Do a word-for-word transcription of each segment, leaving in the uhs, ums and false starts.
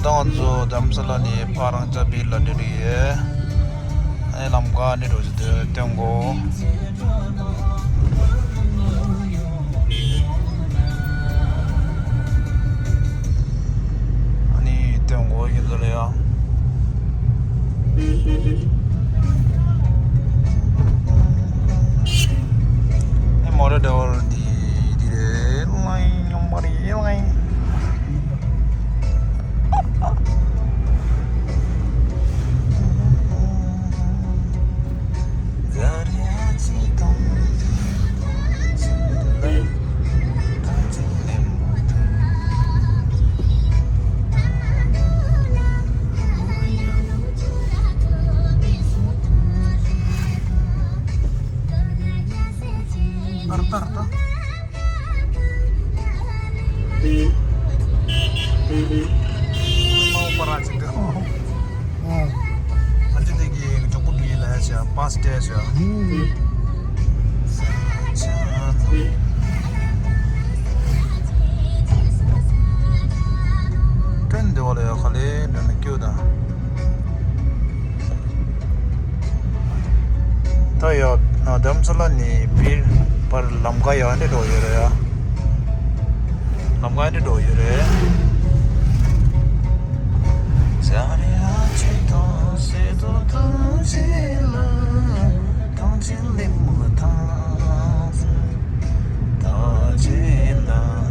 ད་ང་ཚོ་རྡ་རམ་ས་ལ་ནས་ཕར་རང་ཅག་བིར་ལ་འགྲོ་གི་ཡོད། ཨ་ནི་ལམ་ཁ་ནས་འགྲོ་རྒྱུ་དེ་སྟོན་གོ། ཨ་ནི་སྟོན་གོ་ཡིན་ཟེར་ལ་ཡ། ཨེ་མོ་རེ་ཌ་རའི་ཝར་འདི་འདི་རེད། ལའི་ཡོང་བ་རེད། ལའི། ཨར་ཏ་ཨར་ཏ། ཨོ་པ་ར་ཅིག་ཏུ། ཨོ། ཨ་ཅེ་དེ་གི་གྲོགས་པོ་འདུག་ཡིན་ལ་ཡ་ཆ་པཱ་སི་ཊི་ཡ་ཆ། ཨུམ། ཏྲེན་འདི་བ་ལ་ཡ་ཁ་ལེ་འདྲ་ན་སྐྱོ་ད། ད་ཡ། རྡ་རམ་ས་ལ་ནས་བིར་བར་ལམ་ཁ་ཡ་འདི་འགྲོ་ཡོད་རེད་ཡ། ལམ་ཁ་འདི་འགྲོ་ཡོད་རེད།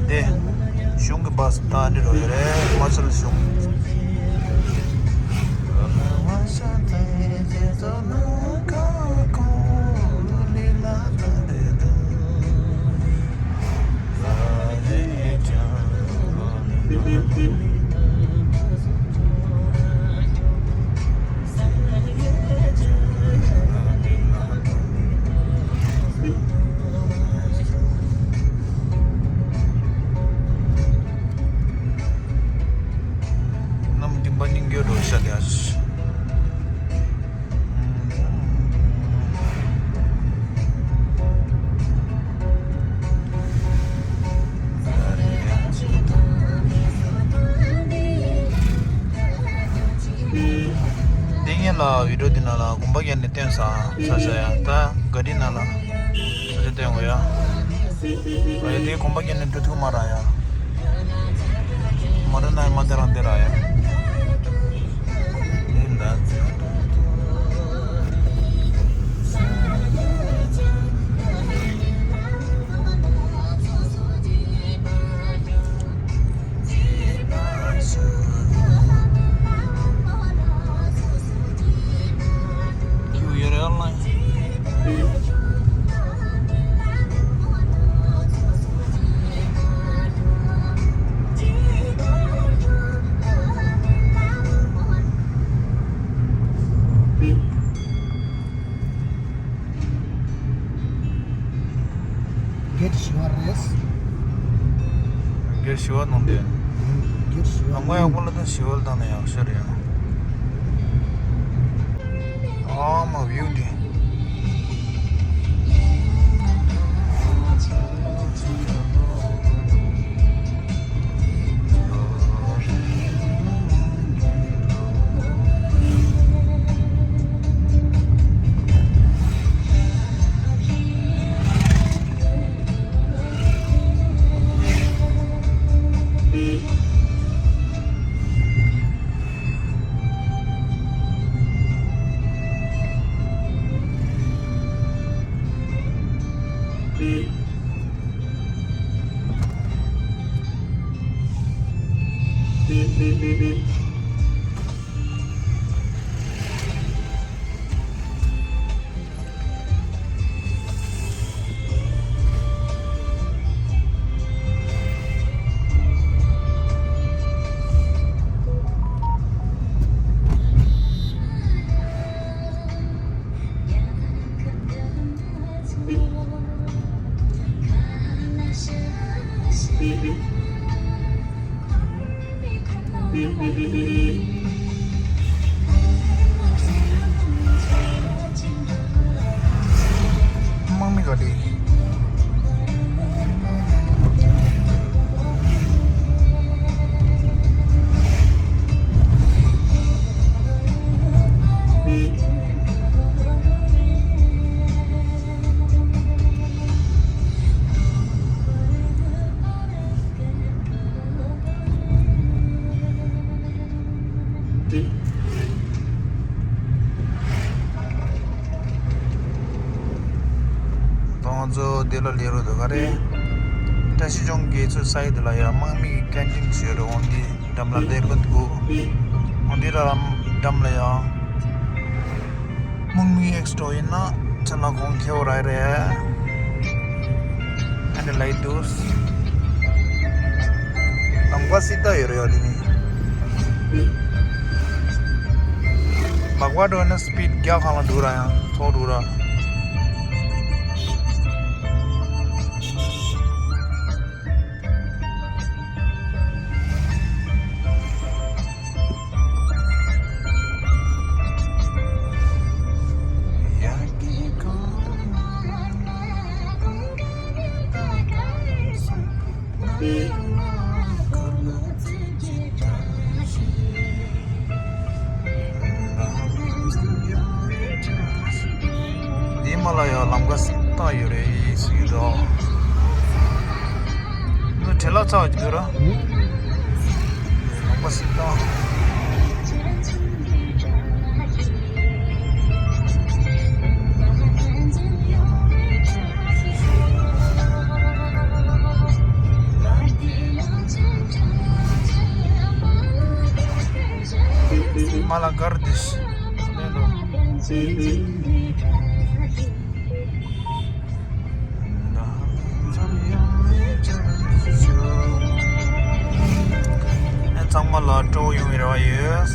འདི་གཞུང་གི་བྷ་སི་ད་འདི་འགྲོ་ཡོད་རེད། ཧི་མ་ཅལ་གཞུང་། གནམ་དཀྱིལ་མ་སྙིང་རྗེ་འགྲོ་ཤ་ལེ་ཨ། འདི་ངེད་ལ་བི་ཌིའོ་འདི་ནང་ལ་གོམ་པ་བརྒྱབ་ནས་བཏོན་ས་ས་ས་ཡ། ད་ག་རི་ནང་ལ་ས་ཆ་བཏོན་དགོས་ཡ། ཨ་ཡ་དེ་གོམ་པ་བརྒྱབ་ནས་འགྲོ་ཐུབ་མ་ར་ཡ། མ་འགྲོ་ན་ཡ་མ་དེ་རང་དེ་ར་ཡ། ཡིན་ད། སྒེར་བཞི་པ་རེད། སྒེར་བཞི་པ་གནང་དེ། སྒེར་བཞི་པ། ལམ་ཁ་ཡག་པོ་ལ་ད་བཞི་པ་ལ་བཏང་ན་ཡག་ཤོས་རེད་ཡ། ཨ་མ་བིའུ་འདི། དམག་མི་ག་ལེ། ཚོ་འདི་ལ་སླེབས་རོགས་འདུག་ག་རེད། བཀྲ་ཤིས་ལྗོངས་དགེ་ཚོའི་ས་ཡི་འདི་ལ་ཡང་དམག་མིའི་ཀན་ཊིན་ཞིག་ཡོད་རེད། འོ་འདི་འགྲམ་ལ་སླེབས་རོགས་འདུག་འོ་འདི་ལ་འགྲམ་ལ་ཡང་དམག་མིའི་ཨེག་སི་ཊོར་ཡིན་ན་ཁྱེད་ལ་གོང་ཁེ་བོ་ར་རེད། ཨ་ནི་ལའི་དུས་ལམ་ཁ་སྲིད་ད་ཡོད་རེད་ཡ། འདི་ནི་མག་པ་འགྲོ་ན་སི་པིཌ་བརྒྱ་གང་ལ་འགྲོ་ར་ཡང་ཚོགས་འགྲོ་ར། འདི་མ་ལ་ཡང་ལམ་ཁ་སྲིད་ད་ཡོད་རེད་ཟེར་གྱི་འདུག་འདི་བྲེལ་ལ་ཚ་བ་ཅིག་འདུག་ར། ལམ་ཁ་སྲིད་ད། མ་ལ་གར་དིས། ཚང་མ་ལ་སྤྲོ་ཡོང་བའི་རེ་བ་ཡོད།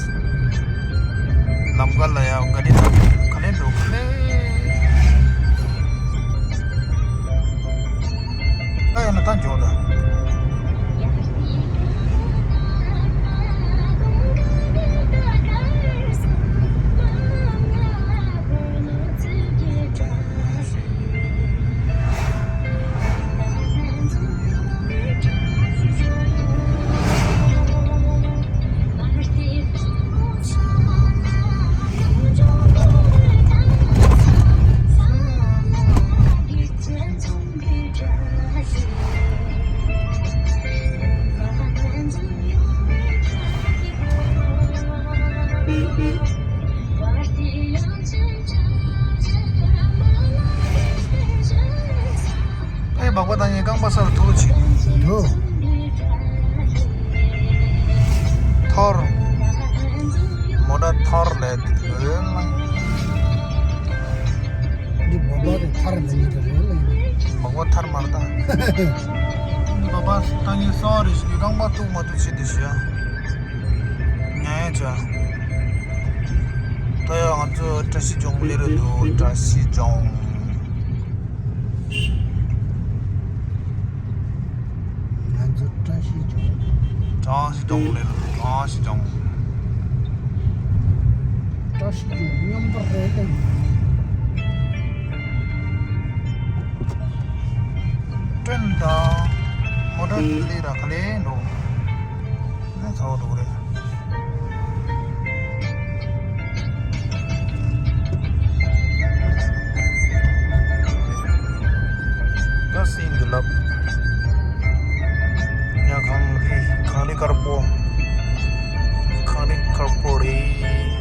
ལམ་ཁ་ལ་ཡང་ག་དེ་ག་ལེ་འགྲོ་ག་ལེ། ད་ཡང་ན་ད་འཇོག་ད། ཨེ་སྦག་པ་དང་ངའི་རྐང་པ་སར་ཐུག་ཅིག་འདུག་ཐོར། མོ་ཊ་ཐོར་ལས་འདི་མོ་ཊ་རེད། ཐར་མི་ཉིད་རེད་ལ་ཡིན། མོ་ཊ་ཐར་མར་ད། མོ་ཊ་ད་ངའི་སོ་རེ་ཞིག་རྐང་པ་ཐུག་མ་ཐུག་བྱེད་དུ་ཞུ་ཡ། ཉན་ཡ་བྱ། ད་ཡ་ང་ཚོ་བཀྲ་ཤིས་ལྗོངས་ལེ་རུ་འདུག་བཀྲ་ཤིས་ལྗོངས། ང་ཚོ་བཀྲ་ཤིས་ལྗོངས། བཀྲ་ཤིས་ལྗོངས་ལེ་རུ་འདུག་བཀྲ་ཤིས་ལྗོངས། བཀྲ་ཤིས་ལྗོངས་མཉམ་པ་རེད་ལེ། ཀྲེན་དང་མོ་ཊ་ལི་ར་ག་ལེ་འགྲོ། ནས་ཚ་བ་འགྲོ་གི་རེད། ད་སིང་གི་ལབ། ཡ་གངས་རི་གངས་རི་དཀར་པོ། གངས་རི་དཀར་པོ་རེད།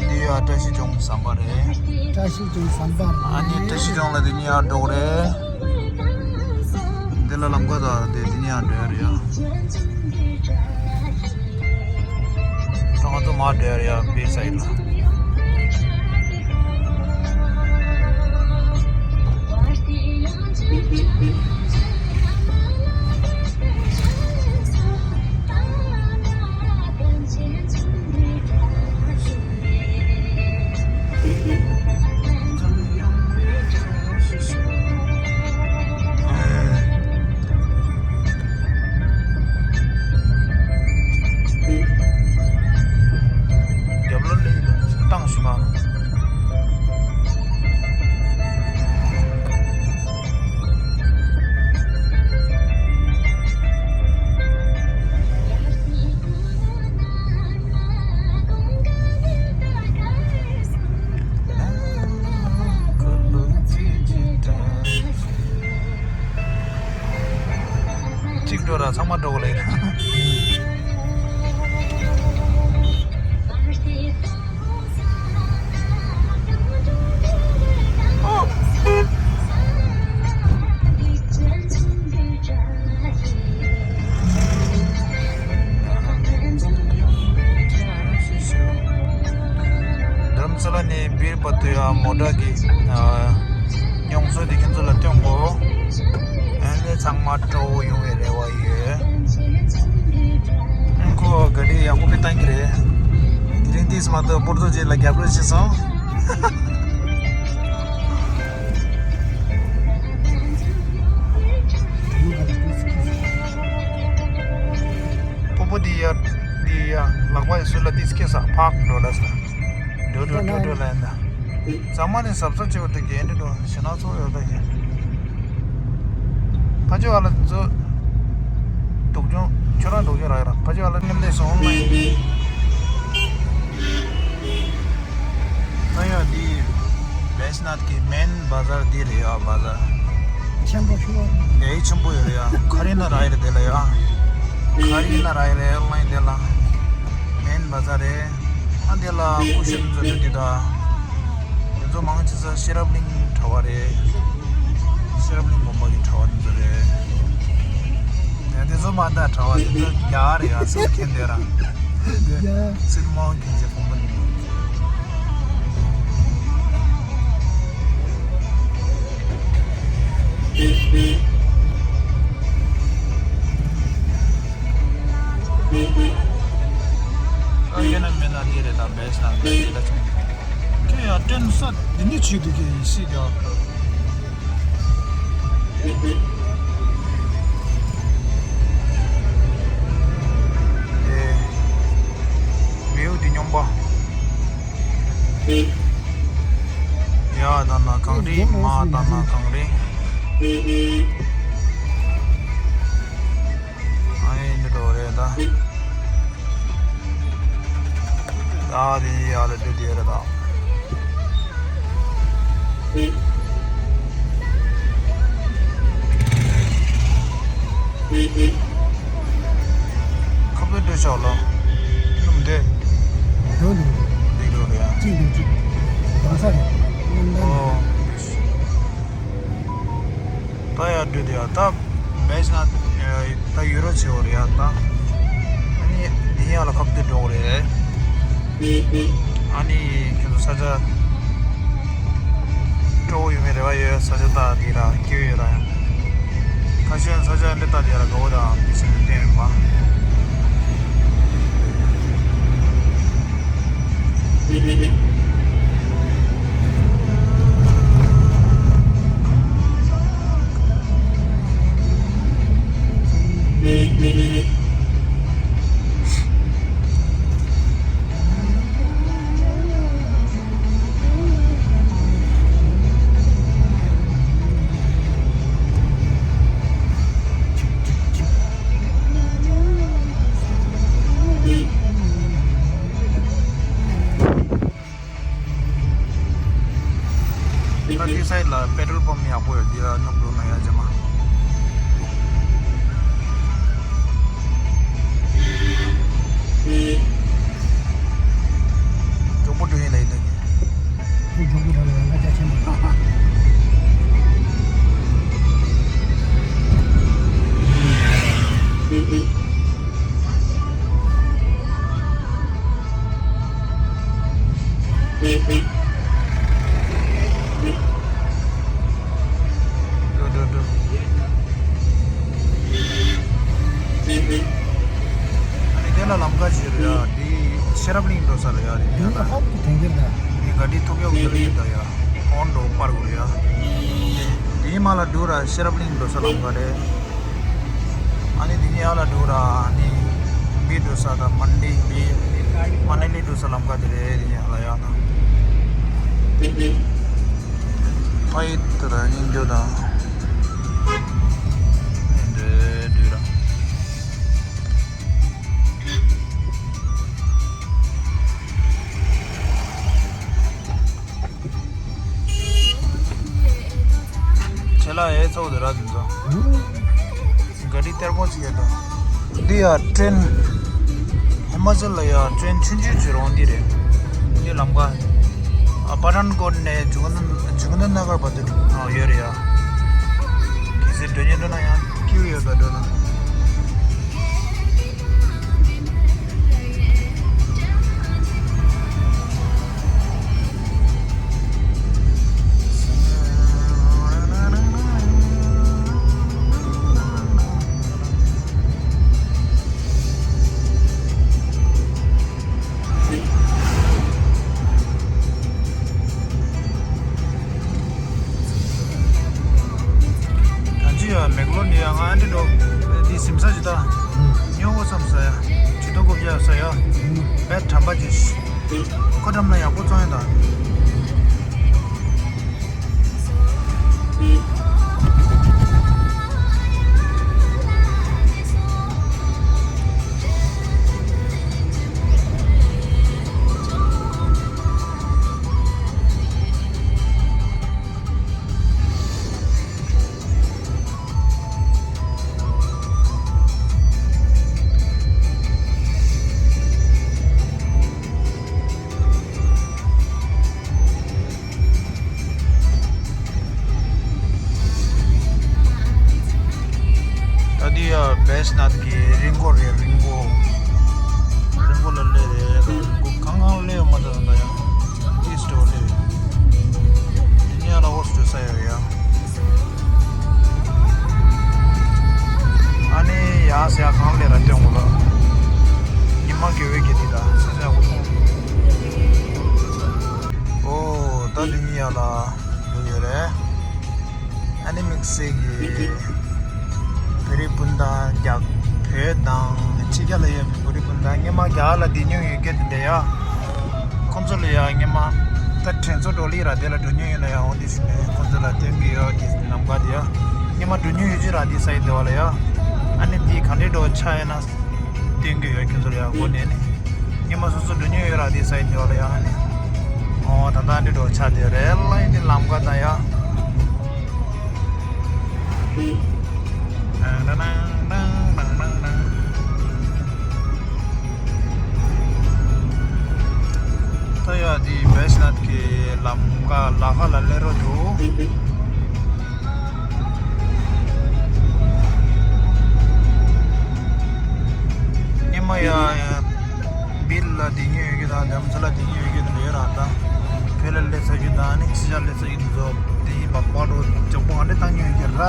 འདི་ཡ་བཀྲ་ཤིས་ལྗོངས་ཟམ་པ་རེད། བཀྲ་ཤིས་ལྗོངས་ཟམ་པ་རེད། ཨ་ནི་བཀྲ་ཤིས་ལྗོངས་ལ་འདི་གཉིས་ཡར་འགྲོ་གི་རེད། འདི་ལ་ལམ་ཁ་དང་འདི་འདི་གཉིས་ཡར་འགྲོ་ཡ་རེད་ཡ། ད་ང་ཚོ་མར་འགྲོ་ཡ་རེད་ཡ། བེ་སའིད་ལ། རྒྱབ་ལོགས་ལ་ཡིན། ཚང་མ་འགྲོ་གི་ལེ། རྡ་རམ་ས་ལ་ནས་བིར་བ་དུ་ཡ་མོ་ཊ་གི་ཉོང་ཚོ་དེ་ཁྱེད་ཚོ་ལ་སྟོན་གོ། ཨ་ནི་ཚང་མ་སྤྲོ་བོ་ཡོང་བའི་རེ་བ་ཡོད། ཁོ་ག་རེ་ཡག་པོ་བཏང་གི་རེད། དེ་རིང་ཏིས་མ་གཏོགས་པོར་ཏོ་རྗེ་ལ་རྒྱབ་རོགས་བྱས་སོང་། སྤོ་པོ་འདི་ཡ། འདི་ཡ། ལག་པ་ཡ་སུ་ལ་ཏིས་ཁེ་ས་ཕག་འགྲོ་ལ་ས། འགྲོ་འགྲོ་འགྲོ་འགྲོ་ལ་ཡིན་ད། ཟ་མ་ནི་ཟབ་ཟབ་བྱེད་པ་དེ་གས་འདྲི་འགྲོ་ཞེ་ན་ཚོ་ཡོད་ད་ཡིན། ཕ་ཅོ་བ་ལ་ཚོ། དུག་ཅུང་ཁྱོད་རང་དུག་ཅུང་རག་ར་ཕ་ཅོ་བ་ལ་ངན་ལས་སོང་ལ་ཡིན། ད་ཡ་འདི་བེས་ནཱཐ་གི་མེན་བ་ཟར་འདི་རེད་ཡ་བ་ཟར། ཆེན་པོ་ཞིག་རེད། ཆེན་པོ་ཡོད་རེད་ཡ། ཁ་རི་ན་ར་ཡི་རེད་དེ་ལ་ཡ། ཁ་རི་ན་ར་ཡི་རེད་ལ་ཡིན་དེ་ལ། མེན་བ་ཟར་རེད། ཨ་དེ་ལ་སྐུ་ཞབས་ཚོ་འདི་དང་། དེ་ཚོ་མང་ཆེ་ས་ཤེས་རབ་གླིང་གྲྭ་བ་རེད། ཤེས་རབ་གླིང་དགོན་པ་གི་གྲྭ་བ་དེ་ཚོ་རེད། ཡ་དེ་ཚོ་མ་ད་གྲྭ་བ་དེ་ཚོ་རྒྱ་གར་རེད་ཡ་སེམས་མཁན་དེ་ར། སྲིད་མང་གི་ཚེ་གོང་པ་ནི། ཨ་ཡོད་ན་མེད་ན་འདི་རེད་ད་བེས་ན་འདི་རེད་ད་ཆུང་། ཁྱོད་ཡང་སྟོན་ས་འདི་འདི་བྱེད་འདུག་གི་ཡིན་ཤེས་ཀྱང་། ཨེ། མེའུ་འདི་སྨྱོན་པ། ཡ་ད་ན་གངས་རི་མ་ད་ན་གངས་རི། ཨ་ཡེ་འདི་འགྲོ་རེད་ད། ད་དེ་ཡ་ལ་འདི་དེ་རེད་ད། ཁ་བའི་འདྲ་ཆགས་ལ། ནུམ་འདྲ། འགྲོ་འདུག་འདི་འགྲོ་རེད་ཡ། གཅིག་འདུག་གཅིག་གང་ས་རེད། ཨོ། ད་ཡར་འགྲོ་དེ་ཡ་ད་མེད་ན་ད་ཡུ་རོ་ཆེ་བ་རེད་ཡ་ད། ཨ་ནི་འདི་ཡ་ལ་ཁབ་ཏུ་འགྲོ་རེད། ཨ་ནི་ཁྱོད་ཚོ་ས་ཆ་སྤྲོ་བོ་ཡོད་མེད་རེ་བ་ཡོད། ས་ཆ་ད་འདི་ར་སྐྱིད་ཡོད་ར་ཡ། ཁ་ཤས་ས་ཆ་འདི་ད་འདི་ར་དགའ་བོ་ར་འདི་ས་ཆ་བསྟན་ཡོད་པ། ད་འདི་སའི་ལ་པེ་ཊོལ་པམ་ཡག་པོ་ཡོད། འདི་ལ་སྣུམ་བླུགས་ན་ཡ་རྗེས་མ། མགྱོགས་པོ་འགྲོ་ཡིན་ལ་ཡིན་ད། ཁོ་མགྱོགས་པོ་འགྲོ་ལ་ཡང་ན་རྒྱ་ཆེན་པོ། འགྲོ་འགྲོ་འགྲོ། ཨ་ནི་དེ་ལ་ལམ་ཁ་ཞིག་རེད་ཡ། འདི་ཤེས་རབ་གླིང་འགྲོ་ས་ལ་ཡ་རེད་ཡ། འདི་ཧོབ་ཏུ་དེང་གིར་ད། འདི་ག་འདི་ཐུག་ཡོག་ཡོད་རེད་ད་ཡ། ཧོན་འགྲོ་པར་དགོས་རེད་ཡ། འདིའི་མ་ལ་འགྲོ་ར་ཤེས་རབ་གླིང་འགྲོ་ས་ལམ་ཁ་རེད། ཨ་ནི་འདི་ནས་ཡར་ལ་འགྲོ་ར་ཨ་ནི་བི་འགྲོ་ས་དང་མན་ཌི་བི་མ་ན་ལི་འགྲོ་ས་ལམ་ཁ་དེ་རེད། འདི་ནས་ཡར་ལ་ཡར་ན་ཕ་ཡི་ཏི་ར་སྙིང་རྗེ་དང་འདྲེ་འདྲེ་ར། ཁྱེད་ལ་ཨེ་ཚོགས་དེ་ར་དེ་ཚོ། ག་རི་གཏེར་སྒོ་ཟེར་ཡ་དང་། འདི་ཡ་ཊེན། ཧི་མ་ཅལ་ལ་ཡ་ཊེན་ཆུང་ཆུང་ཅིག་རོང་འདི་རེད། འདི་ལམ་ཁ། ཨ་པ་ཐན་ཀོཊ་ནས་ཇུ་གནྡ་ཇུ་གནྡ་ནགར་བར་དུ་ཨ་ཡོད་རེད་ཡ། གལ་སྲིད་འགྲོ་མཁན་འགྲོ་ན་ཡང་ཁྱེའུ་ཡོད་པ་འགྲོ་ན། ད་ཅི་ཡ་མེག་ལོ་ནི་ཡ་ང་འདི་འགྲོ། འདི་སིམ་ས་ཅི་ད། ཉོ་བོ་སམ་ས་ཡ། ཇུ་ཏོ་གོ་བྱ་ས་ཡ། བེད་དྲམ་པ་ཅི། ཁོ་འགྲམ་ལ་ཡག་པོ་བཙོང་ཡ་ད། ད་འདི་ཡ་བེད་ནཱཐ་གི་རི་མགོ་རེད། རི་མགོ། རི་མགོ་ལ་སླེབས་རེད། རི་མགོ་གང་གང་སླེབས་ཡོད་མ་ཐག་ད་ཡ། ཨིས་ཊི་ལ་སླེབས། འདི་ནས་ཡ་ལ་ཧོ་སི་ཊེལ་ས་ཡ་ཡ། ཨ་ནི་ཡ་ས་ཡ་གང་སླེབས་ར་སྟོན་དགོས་ལ། ཉི་མ་དགེ་བའི་གེ་འདི་ད་ས་ས་ཡ་གོ་སོང་། ཨོ་ད་འདི་ནས་ཡ་ལ་ཡོད་རེད། ཨ་ནི་དམིགས་བསལ་གྱི་བོད་རིགས་སྤུན་ཟླ་རྒྱ་བོད་དང་ཕྱི་རྒྱལ་ལ་ཡོད་པའི་བོད་རིགས་སྤུན་ཟླ་སྔོན་མ་རྒྱ་གར་ལ་བསྡད་མྱོང་ཡོད་མཁན་དེ་འདྲ་ཡ། ཁོང་ཚོ་ལ་ཡ་སྔོན་མ་ད་དྲན་གསོ་འགྲོ་ལི་ར་དེ་ལ་འགྲོ་མྱོང་ཡོད་ན་ཡ་འོ་འདི་ཞུ་ནས་ཁོང་ཚོ་ལ་སྟོན་གི་ཡོད། དེ་ལམ་ཁ་དེ་ཡ་སྔོན་མ་འགྲོ་མྱོང་ཡོད་ཀྱི་ར་དེ་ས་ཡི་དེ་བ་ལ་ཡ། ཨ་ནི་དེ་ག་འདྲའི་འགྲོ་ཆགས་ཡོད་ན། སྟོན་གྱི་ཡོད། ཁྱོད་ཚོར་ཡག་པོ་ནས་ནི། སྔོན་མ་སོ་སོ་འགྲོ་མྱོང་ཡོད་ར་དེ་ས་ཡི་དེ་བ་ལ་ཡ་ནི། ཨོ་ད་ལྟ་འདི་འགྲོ་ཆགས་དེ་རེད་ལ་ཡིན་དེ་ལམ་ཁ་དང་ཡ། ད་ཡ་དེ་བེད་ནཱཐ་གི་ལམ་ཁ་ལ་ཁ་ལ་སླེབས་རོགས་འདུག་སྔོན་མ་ཡ་ཡ་བིལ་ལ་བསྡད་མྱོང་ཡོད་ཀྱི་དང་ལམ་ས་ལ་བསྡད་མྱོང་ཡོད་ཀྱི་དང་ཡོད་ར་ད། བོད་ལ་སླེབས་ཚར་རྒྱུ་དང་ནི་ཕྱི་རྒྱལ་སླེབས་ཚར་རྒྱུ་དེ་ཚོ་དེ་ཡིན་པ་པར་རོ་ལྗང་པོ་ག་འདྲ་བཏང་མྱོང་ཡོད་ཀྱི་ར།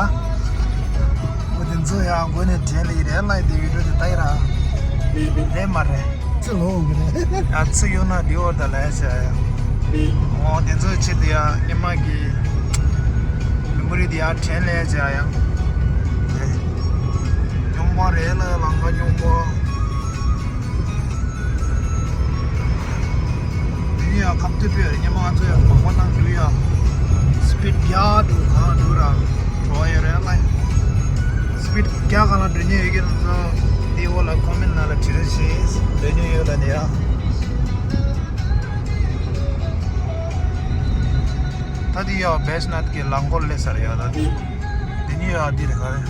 འོ་དེ་ཚོ་ཡང་སྒོ་ནས་དྲན་ལེ་ཡི་རེད་ལ་དེ་བི་ཌིའོ་དེ་ལྟ་ཡི་ར། རེད་མ་རེད། ཚུར་ལོག་གི་རེད། ཨ་ཚུར་ཡོང་ན་འདི་འོ་ད་ལ་ཡ་བྱ་ཡ། འོ་དེ་ཚོའི་ཆེད་དུ་ཡང་སྔོན་མ་གི་མེ་མོ་རི་དེ་ཡང་དྲན་ལེ་བྱ་ཡ། རེད། རྙོག་མ་རེད་ལ་ལམ་ཁ་རྙོག་མ། དེ་ནས་ཡང་ཁ་གཏད་པའི་སྔོན་མ་ང་ཚོ་ཡང་མང་པོ་བཏང་འདུག་ཡ། སི་པིཌ་རྒྱག་འདུག་གང་འདུག་ར། འགྲོ་བ་ཡོད་རེད་ལ། སི་པིཌ་རྒྱག་གང་ལ་འགྲོ་མྱོང་ཡོད་ཀྱི་རང་ཚོ་དེའི་འོག་ལ་ཁོ་མེན་ནང་ལ་བྲིས་རོགས་བྱེད། འགྲོ་མྱོང་ཡོད་ལ་ནི་ཡ། ད་དེ་ཡ་བེད་ནཱཐ་གི་ལམ་སྐོར་སླེབས་ས་རེད་ཡ་ད་དེ། དེ་ནས་ཡ་འདི་རེད་ག་རེ།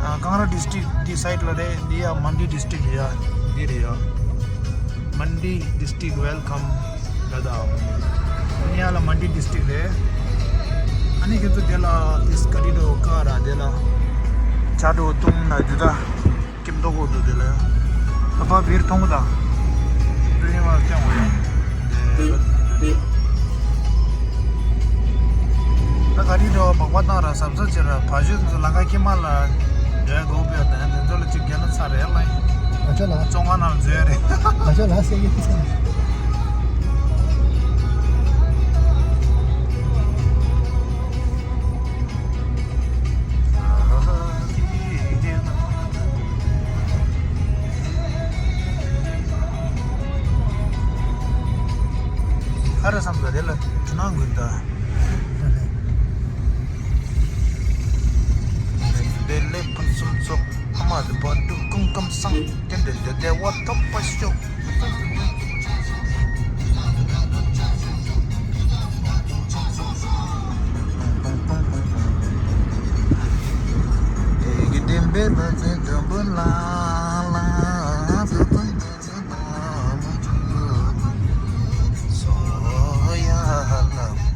ཨ་ཀང་ར་ཌི་སི་ཊིག་འདི་སའིཌ་ལ་རེད། འདི་ཡ་མན་ཌི་ཌི་སི་ཊིག་ཡ་འདི་རེད་ཡ། མན་ཌི་ཌི་སི་ཊིག་ཝེལ་ཀམ་ལ་ད། འདི་ཡ་ལ་མན་ཌི་ཌི་སི་ཊིག་རེད། ཨ་ནི་ཁྱེད་ཚོ་དེ་ལ་ཏིས་ཀ་ཏི་འགྲོ་ཀ་ར་དེ་ལ་ཇ་འགྲོ་བཏུང་ན་རྒྱུ་ད། ཀིམ་ཏོག་གོ་དུ་དེ་ལ་ཡང་། ད་ཕ་བིར་མཐོང་གི་ད། བིར་ཡིན་མ་ཀྱང་གོ་ཡང་། ད་ག་རི་འགྲོ་བ་སྦག་སྦག་བཏང་ར་ཟབ་ཟབ་བྱེད་ར་ཕ་ཤུལ་དུ་ལ་ཁ་ཀྱི་མ་ལ་འདྲ་གོ་བས་ད་ཡང་དེ་ཚོ་ལ་ཅིག་རྒྱ་ན་ཚ་རེད་ལ་ཡིན། ག་ཆོ་ལ། བཙོང་ཁ་ནང་འཛུལ་རེད། ག་ཆོ་ལ་སེ་ཡིན་ཚེ། ཨ་ར་བསམ་ས་རེད་ལ་དུ་ནང་དགོས་ད། དེ་ལས་ཕུན་སུམ་ཚོགས་ཨ་མ་དེ་བར་དུ་སྐུ་ཁམས་བཟང་། དེ་འདྲ་དེ་བདེ་བ་ཐོབ་པ་ཤོག་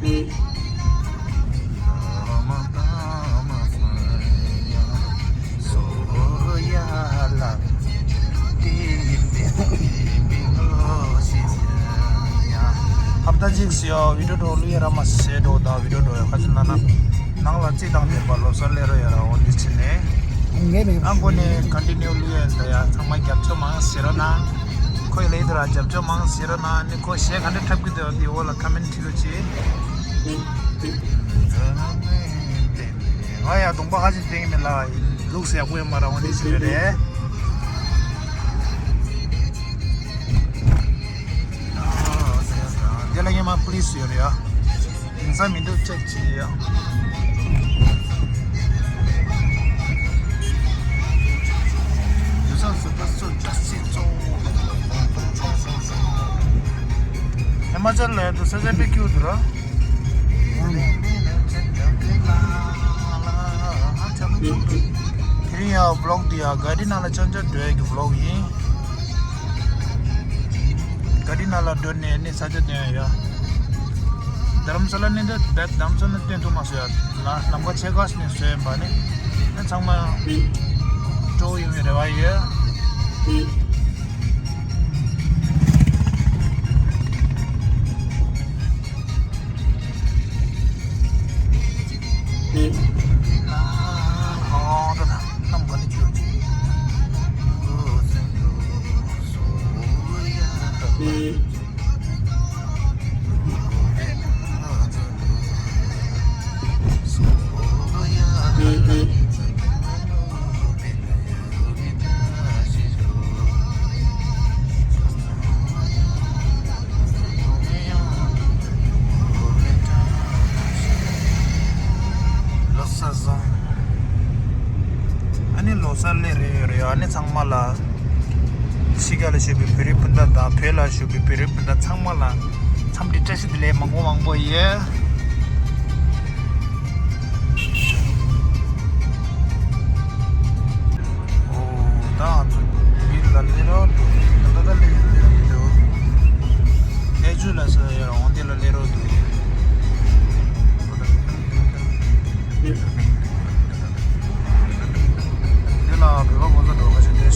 ཧབ་ཏ་ཅིག་སི་ཡོ་བི་ཌིའོ་འགྲོ་ལུ་ཡ་ར་མ་སེ་འགྲོ་ད་བི་ཌིའོ་འགྲོ་ཡ་ཁ་ཅིག་ན་ན་ནང་ལ་རྩིས་དང་ལྡན་པ་ལོ་སར་ལེ་རོ་ཡ་ར་འོ་འདི་ཕྱི་ནས། ངས་མེད། ཨ་མགོ་ནས་ཀོན་ཊི་ནིའུ་ལུ་ཡ་ད་ཡ་ཚང་མ་རྒྱབ་སྐྱོར་མང་ཟེར་རོ་ན། ཁོའི་ལས་དེ་ར་རྒྱབ་སྐྱོར་མང་ཟེར་རོ་ན་ནི་ཁོ་གཞས་ག་འདྲ་འཁྲབ་གི་འདུག་འདི་འོག་ལ་ཀོ་མེན་ཊི་བྲིས་རོ་ཅིག་ང་ཡ་གདོང་པ་ཧ་ཅང་བསྟན་གི་མེད་ལ་ལུགས་ཡག་པོ་ཡོད་མ་ར་འོ་འདི་ཕྱི་རེད། དེ་ལ་ངས་མ་པུ་ལི་སི་ཡོད་རེད་ཡ། དེང་སང་མི་འདུག་ཅེག་བྱེད་ཡ། ཡུལ་ས་སུ་པ་སུ་ཅག་སི་ཙོ། ཧི་མ་ཅལ་ལ་དུ་ས་ཆ་པེ་ཀྱུ་དུ་ར། དེ་རིང་ཡ་བི་ལོག་འདི་ཡ་ག་རི་ནང་ལ་ཅང་ཅང་འགྲོ་ཡ་གི་བི་ལོག་ཡིན། ག་རི་ནང་ལ་འགྲོ་ནས་ནི་ས་ཆ་སྟོན་ཡ། རྡ་རམ་ས་ལ་ནི་འདི་རྡ་རམ་ས་ལ་སྟོན་ཐུབ་མ་སོང་ཡ། ལ་ལམ་ཁ་ཆེ་ཁ་ནས་བཟོས་ཡིན་པ་ནི། ཨ་ཚང་མ་སྤྲོ་བོ་ཡོང་བའི་རེ་བ་ཡོད། ལོ་གསར་བཟང་། ཨ་ནི་ལོ་གསར་སླེབས་རེད་ཡོད་རེད། ཨ་ནི་ཚང་མ་ལ་ཕྱི་རྒྱལ་ལ་བཞུགས་པའི་བོད་རིགས་སྤུན་ཟླ་དང་བོད་ལ་བཞུགས་པའི་བོད་རིགས་སྤུན་ཟླ་ཚང་མ་ལ་འཚམས་འདྲི་བཀྲ་ཤིས་བདེ་ལེགས་མང་པོ་མང་པོ་ཡོད། ཨོ། ད་ང་ཚོ་བིར་ལ་སླེབས་རོགས་འདུག་ད་ལྟ་སླེབས་སླེབས་མི་འདུག་ཨེ་ཇུ་ལ་ས་ཡར་འོང་དེ་ལ་སླེབས་རོགས་འདུག་དེ་ལ་བོད་པ་ཕོ་གསར་འགྲོ་ཁ་ཤས་ཏེ།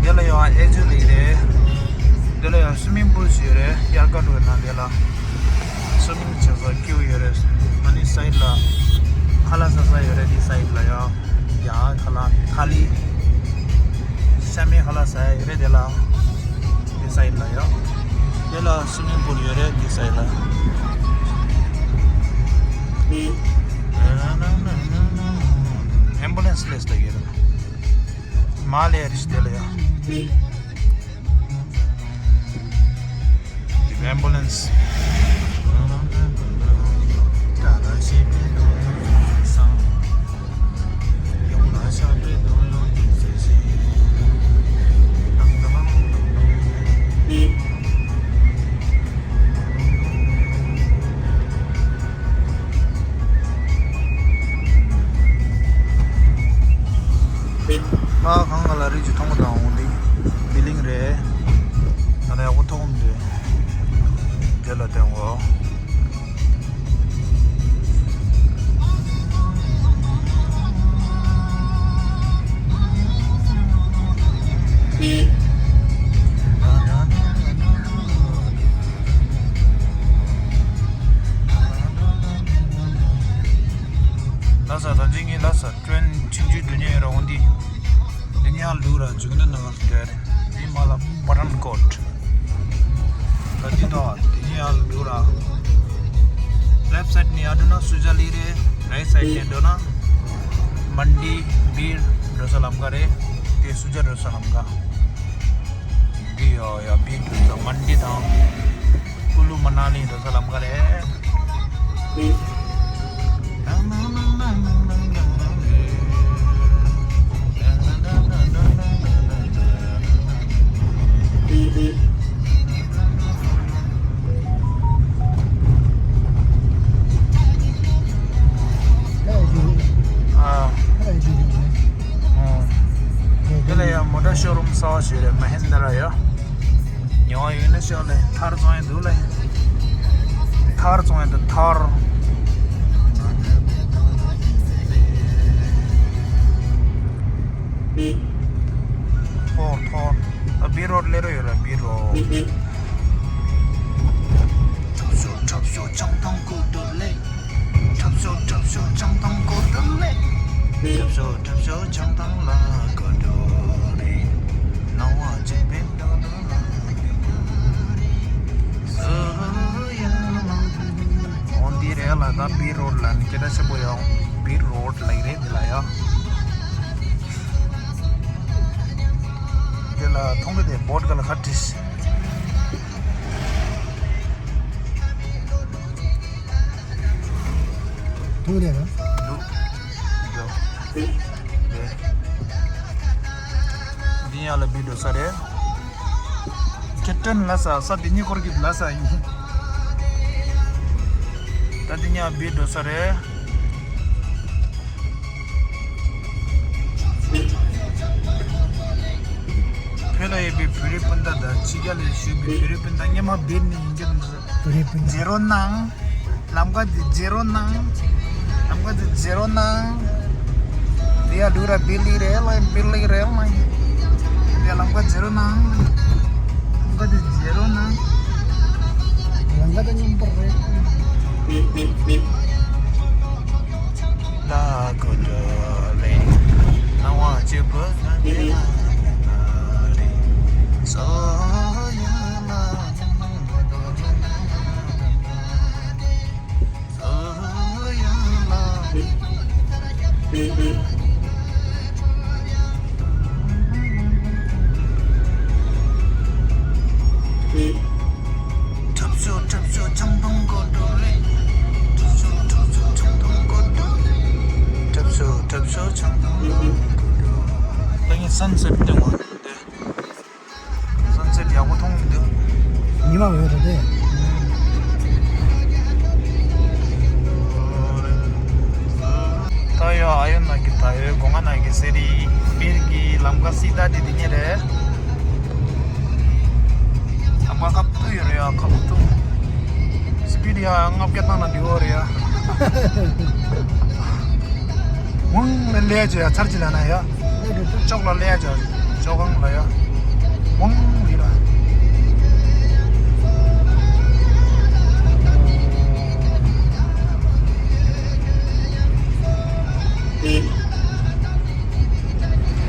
འདི་ལ་ཡང་ཨེ་ཇུ་ལིག་རེད། འདི་ལ་ཡང་སུ་མིང་པུལ་ཞིག་རེད། དབྱར་ཁ་འགྲོ་ན་འདི་ལ་སུ་མིང་བྱེད་ས་ཀིའུ་ཡོད་རེད། ཨ་ནི་སའིད་ལ་ཁ་ལག་ཟ་ས་ཡོད་རེད། འདི་སའིད་ལ་ཡང་ཡང་ཁ་ལག་ཐ་ལི་ཤ་མེད་ཁ་ལག་ཟ་ཡ་ཡོད་རེད། འདི་ལ་འདི་སའིད་ལ་ཡང་འདི་ལ་སུ་མིང་པུལ་ཡོད་རེད། འདི་སའིད་ལ་ཨེམ་བུ་ལན་སི་སླེབས་ད་ཡོད་རེད། མ་ལེ་རིས་དེ་ལ་ཡ། ཨེམ་བུ་ལན་སི། མ་གང་ག་ལ་རིགས་ཀྱི་མཐོང་གི་དང་འོང་དེ་བི་ལིང་རེད། ད་ལྟ་ཡག་པོ་མཐོང་གི་མི་འདུག་དེ་ལ་བསྟན་འོ། ལ་ས་ད་ཅི་ངའི་ལ་ས་ཀྲེན་ཆུང་ཆུང་དུ་ཉལ་ར་འོང་དེ། དེ་ཉལ་ལུག་ར་འཇུག་ན་ནང་ལ་སྟེར། དེ་མ་ལ་པ་ཐན་ཀོཊ། ད་འདི་དང་དེ་ཉལ་ལུག་ར། ལེཕ་སའིད་ནས་ཡར་འགྲོ་ན་སུ་ཇཱ་ལི་རེད། རའིཊ་སའིད་ནས་འགྲོ་ན་མན་ཌི་བིར་འགྲོ་ས་ལམ་ཁ་རེད། དེ་སུ་ཇཱ་འགྲོ་ས་ལམ་ཁ། འདི་ཡོ་ཡོ་བིར་འགྲོ་ས་མན་ཌི་དང་ཀུ་ལུ་མ་ན་ལི་འགྲོ་ས་ལམ་ཁ་རེད། ཤོ་རུམ་གསར་པ་ཞིག་རེད། མ་ཧིན་དྲ་ཡ། ཉོ་བ་ཡོད་ན་ཤོག་ལེ། ཐར་བཙོང་ཡ་འདུག་ལེ། ཐར་བཙོང་ཡ་འདུག་ཐར། ཐོར་ཐོར། ཨ་བི་རོཌ་སླེབས་རོགས་ཡོད་ར། བི་རོཌ། འཁྲབ་ཤོག་འཁྲབ་ཤོག་བྱང་ཐང་སྐོར་འགྲོ་ལེ། འཁྲབ་ཤོག་འཁྲབ་ཤོག་བྱང་ཐང་སྐོར་འགྲོ་ལེ། འཁྲབ་ཤོག་འཁྲབ་ཤོག་བྱང་ཐང་ལ་སྐོར་འགྲོ་ལེ། སྣང་བ་ཅན་པའི་འགྲོ་ལ་སོ་ཡ་ལ། འོ་འདི་རེད་ལ། ད་བི་རོཌ་ལ་ནི་སྐད་གྲགས་ཆེན་པོ་ཡོད། བི་རོཌ་ལ་ཡི་རེད་འདི་ལ་ཡ། འདི་ལ་མཐོང་གི་དེ་བོད་ག་ལ་ཁ་བྲིས། ཐུག་རེད་ར། འདུག་འདུག་འདི་ཡང་ལ་བི་འགྲོ་ས་རེད། ཁེ་ཏྲན་ལ་ས་ས་འདི་གཉིས་སྐོར་གྱི་ལ་ས་ཡིན། ད་འདི་ཉག་བི་འགྲོ་ས་རེད། བོད་ལ་ཡོད་པའི་བོད་རིགས་སྤུན་ཟླ་དང་ཕྱི་རྒྱལ་ལ་བཞུགས་པའི་བོད་རིགས་སྤུན་ཟླ་སྔོན་མ་བིར་ནས་ཡིན་གྱི་རེད། བོད་རིགས་སྤུན་ཟླ། མཇལ་རོགས་གནང་། ལམ་ཁ་འདི་མཇལ་རོགས་གནང་། ལམ་ཁ་འདི་མཇལ་རོགས་གནང་། འདི་ཡ་ལུ་ར་བིར་ལི་རེད་ལ་ཡིན། བིར་ལི་རེད་ལ་ཡིན། འདི་ཡ་ལམ་ཁ་མཇལ་རོགས་གནང་། ལམ་ཁ་འདི་མཇལ་རོགས་གནང་། ལམ་ཁ་འདི་སྙོམས་པོ་རེད། འཁྲབ་ཤོག་འཁྲབ་ཤོག་ཆང་འཐུང་དགོས་འགྲོ་རེད། འཁྲབ་ཤོག་འཁྲབ་ཤོག་ཆང་འཐུང་དགོས་འགྲོ་རེད། འཁྲབ་ཤོག་འཁྲབ་ཤོག་ཆང་འཐུང་དགོས་འགྲོ་རེད། ད་ངས་སན་སེཊ་སྟོན་པ་འདི། སན་སེཊ་ཡག་པོ་མཐོང་གི་འདུག་ཉི་མ་འོད་རེད་དེ། ད་ཡོད་ཨ་ཡོད་ན་གི་ད་ཡོད་སྒོ་ང་ན་གི་སེ་རི་བིར་གི་ལམ་ཁ་སི་ད་དེ་དེ་ཉིད་རེད། ད་མ་ཁབ་ཏུ་ཡོད་རེད་ཡ། ཁབ་ཏུ་སི་པི་ཌི་ཡ་ལྔ་བརྒྱ་བཏང་ན་འགྲིག་གི་རེད་ཡ། ཝང་ལ་ལས་བྱེད་ཡ་ཚར་གཅིག་ལ་ན་ཡ། ཅོག་ལ་ལས་བྱེད་ཅོག་གང་ལ་ཡ། ཝང་ལི་ར།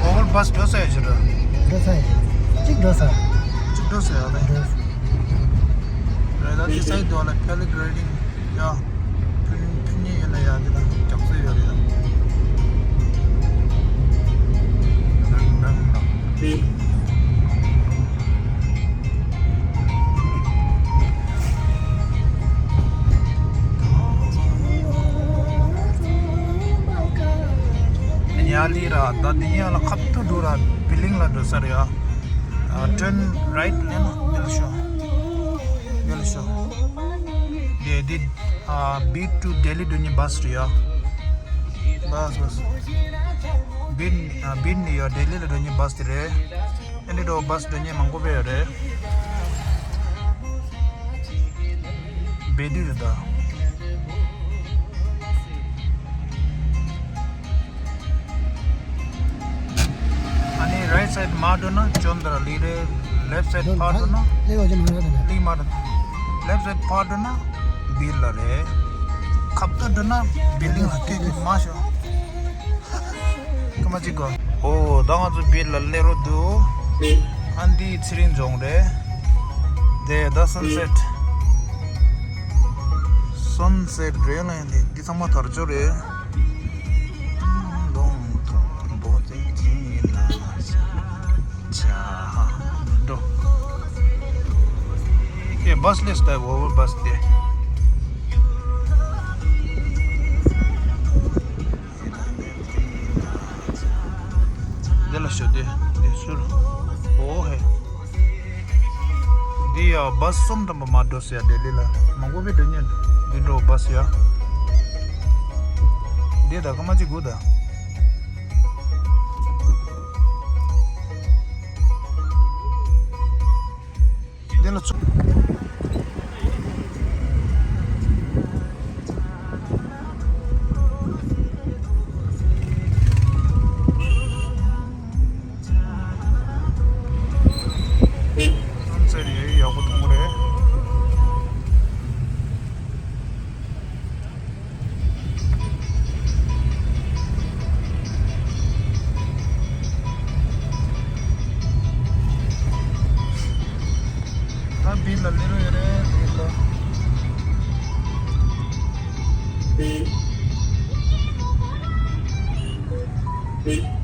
ཨོ་བར་བྷ་སི་འགྲོ་ས་ཡོད་ཅི་ར། འགྲོ་ས་ཡོད་ཅི། གཅིག་འགྲོ་ས། གཅིག་འགྲོ་ས་ཡོད་རེད། འགྲོ་ས། རེད། ད་དེ་སའི་དོ་ལ་ཕེ་ལི་གྷི་རེ་ཌིང་ཡ། ཕུན་ཕུན་ཉེ་ཡིན་ན་ཡ་དེ་ལ་རྒྱག་ས་ཡོད་རེད། ཉ་ལི་ར་ད་དེ་ཡ་ལ་ཁབ་ཏུ་འགྲོ་ར་བི་ལིང་ལ་འགྲོ་ས་རེད་ཡ། ཨ། turn right ལེན་ན་འདི་ལ་ཤོག་འདི་ལ་ཤོག་འདི་འདི། ཨ། བིར་ཊུ་ལྡི་ལི་འགྲོ་མཁན་བྷ་སི་རེད་ཡ། བྷ་སི་བྷ་སི། བིར། ཨ། བིར་ནས་ཡ་ལྡི་ལི་ལ་འགྲོ་མཁན་བྷ་སི་དེ་རེད། ཨ་ནི་འགྲོ་བྷ་སི་འགྲོ་མཁན་མང་པོ་དཔེ་ཡོད་རེད། བེ་དུ་རེད་ད། ཨ་ནི་རའིཊ་སའིཌ་མར་འགྲོ་ན་ཅོན་དར་ལི་རེད། ལེཕཊ་སའིཌ་ཕར་འགྲོ་ན་ལེགས་པ་ཅིག་མ་རེད་ད། ལེགས་མ་རེད། ལེཕཊ་སའིཌ་ཕར་འགྲོ་ན་བིར་ལ་རེད། ཁབ་ཏུ་འགྲོ་ན་བི་ལིང་ལ་ཐུག་གི་མ་ཤོག་སྐར་མ་གཅིག་གོ། ཨོ་ད་ང་ཚོ་བིར་ལ་སླེབས་རོགས་འདུག་ཨ་འདི་ཚེ་རིང་རྫོང་རེད། དེ་ད་སན་སེཊ། སན་སེཊ་རེད་ལ་ཡིན་དེ་འདི་ཚང་མ་དར་ལྕོག་རེད། འགྲོ། ཁྱེད་བྷ་སི་ལས་ལྟ་བོ་བྷ་སི་དེ། འདི་ལ་ཤོད་དེ། འདི་ཟུར། ཨོ་ཧེ། འདི་ཡ་བྷ་སི་གསུམ་ཐམ་པ་མ་འགྲོ་ཟེར་ཡ། ལྡི་ལི་ལ་མང་པོ་བས་འགྲོ་ཉན། འདི་འགྲོ་བྷ་སི་ཡ། འདི་ད་ཀ་མ་ཅིག་དགོས་ད། དེ་ལ་ཚུགས། གནམ་ས་ཡ་ཡག་པོ་མཐོང་གི་རེད། ད་བིར་ལ་སླེབས་རོགས་ཡོད་རེད། བིར་ལ།